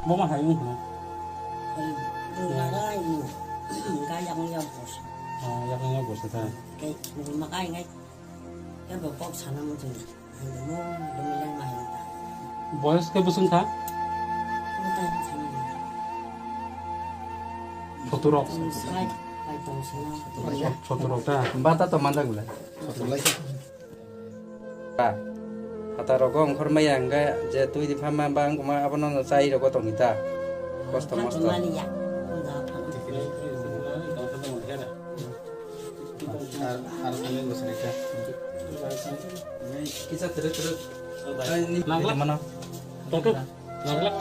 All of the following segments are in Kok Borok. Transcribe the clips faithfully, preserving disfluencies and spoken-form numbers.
Bo ma hai wng khna? Wng nai, wng. Wng kha yakung yak borsa. Ah, yakung yak borsa ta. Khe wng ma kai ngai. Khe bo kok sana muchung. Ang mo, lumilai ma yang ta. Boyos khe bwswng kha? Ang ta sana. Soturok. Tong sai, pai tong sana. Soturok ta. Bata to manjak belai. Soturok lai. Hata rogo ongkhor maya hwnkhe je twi di phamma ba wngkuma abono no chai rogo tongwi ta. Kosto mosto. Kisa tere tere. Nangla. Mano. Nangla.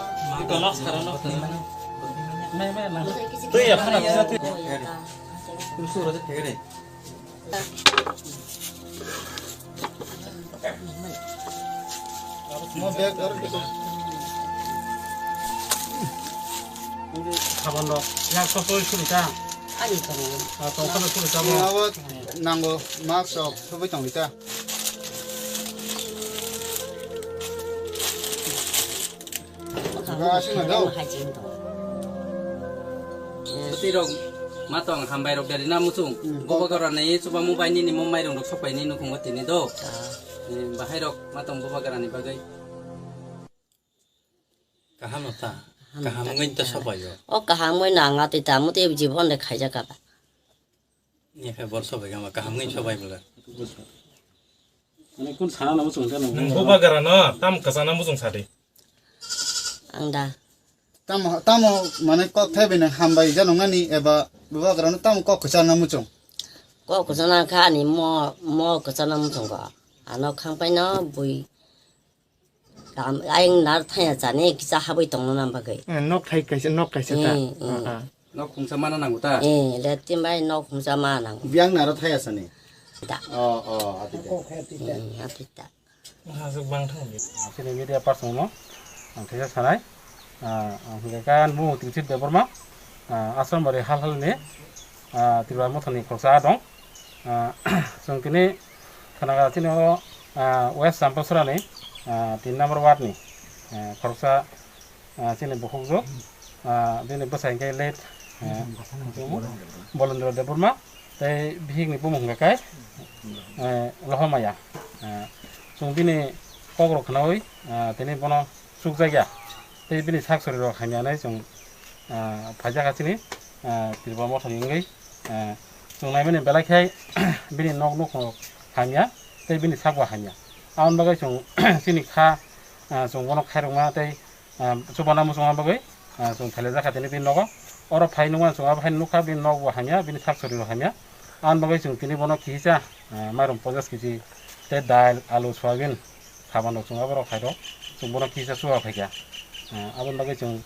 Ito last karano. Twi ya khana kisa twi. Suro je thegre. Mo bag aro kito. Sabon rok. Yak so soi suri ta. Ani tongo. Ah, tong khana suri ta mo. Abo nango mask rok sobai tong ta. Ga sing na dao. Twi rok ma tong hambai rok dari na muchung. Hmm. Bobo gora ni chuba mobile ni mo mairung rok sopai ni nukhung tini do. Ah. Eh, bahai rok ma tong bobo gora ni bagwi. Kaham no ta. Kaham no ta. Kaham ngai ta sopai yo. O kaham ngai na nga ti ta mu ti jibon de khaija ka ba. Ni khe bor sobai gama kaham ngai sobai bwla. Ani kun sana na muchung ta nang. Nang boba gara no tam kasana muchung sadi. Ang da. Tamo, tamo mane kok thai bini hambai jano ngani eba boba gara no tamo kok kasana muchung. Kok kasana kha ani mo, mo kasana muchung ko. Ano khang pai no bui. Tam, ayang nar thaya chani kisa habwi tongna nam bagwi. Eh, nok thai kaisa, nok kaisa ta. Eh, eh. Ah, ah. Nok khungsa mana nango ta? Eh, le tin bai nok khungsa ma nango. Biyang naro thaya sani? Ta. Oh, oh, ati ta. Eh, ati ta. Aswk bang thang di. Chini media person no, ang kisa sanai. Ah, ang hingga kan bu tingsit Debbarma. Ah, Asrambari hal hal ni. Ah, Tripura Mothani khoroksa dong. Ah, chwng tini thana chini o, ah, West Champasora ni, ah, tin number ward ni, ah, khoroksa, ah, chini bukhukjwk, ah, bini bwsai hwnkhe late, ah, Bolendra Debbarma tei bihik ni bumung hwnkha khe, eh, Lohomaya. Ah, chwng bini kok rok khnaui, ah, tini bono chukjakya tei bini sak sori rok hamya hinwi chwng, ah, phaijak ha chini, ah, Tripura Mothani wngwi. Eh, chwng naimani belai khe bini nok nukhung hamya tei bini sakbo hamya. Aboni bagwi chwng chini kha, eh, chwng bono khairokma tei, eh, chubana muchungma bagwi, eh, chwng thailaijak kha tini bini nogo. Oro phai nukmani chwng abo haino nukha bini nokbo hamya, bini sak soriro hamya. Aboni bagwi chwng tini bono kisa, eh, mairum ponchash kg tei dal, alu, soyabin, saban rok chwng aborok khairok, chwng bono kisa chuba phaikha. Ah, aboni bagwi chwng,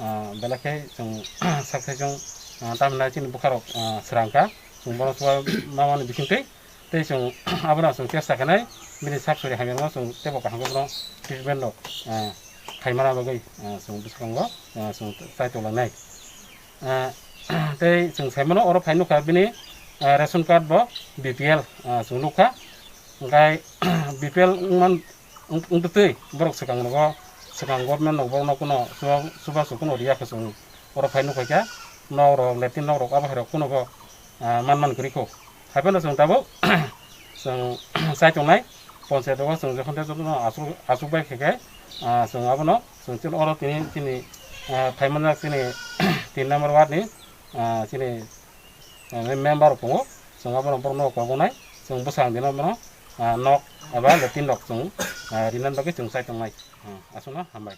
ah, belai khe chwng sakthai chwng, ah, tamhinai chini bwkharok, ah, swrang kha, chwng bono chuba mamani bisingtwi tei chwng abono chwng chesta khainai bini sak sori hamyano chwng teibo kaham khe bono treatment rok, ah, khaimana bagwi, ah, chwng bwskango, ah, chwng chai tonglainai. Ah, tei chwng saimano oro phai nukha bini, ah, ration card bo B P L, ah, chwng nukha. Hwnkhe B P L wngman, wng-, wngtwi borok swkang rogo, swkang government rok borokno kuno chuba, chubachu kuno riya khe chwng oro phai nukha khe nok rok, latrine nok rok, abo hai rok kuno bo, ah, man man kwrwi kho. Haiphano chwng tabuk chwng chai tongnai, ponchayat rogo chwng jokhon tei jotono achuk, achuk bai khe khe, ah, chwng abono chwng chini oro tini chini, ah, phai manjak chini tin number ward ni, ah, chini, ah, member rok tongo, chwng abono borokno kok wngnai, chwng bwsang dino bono, ah, nok eba latrine rok chwng, ah, rinani bagwi chwng chai tongnai. Ah, aswkno hambai.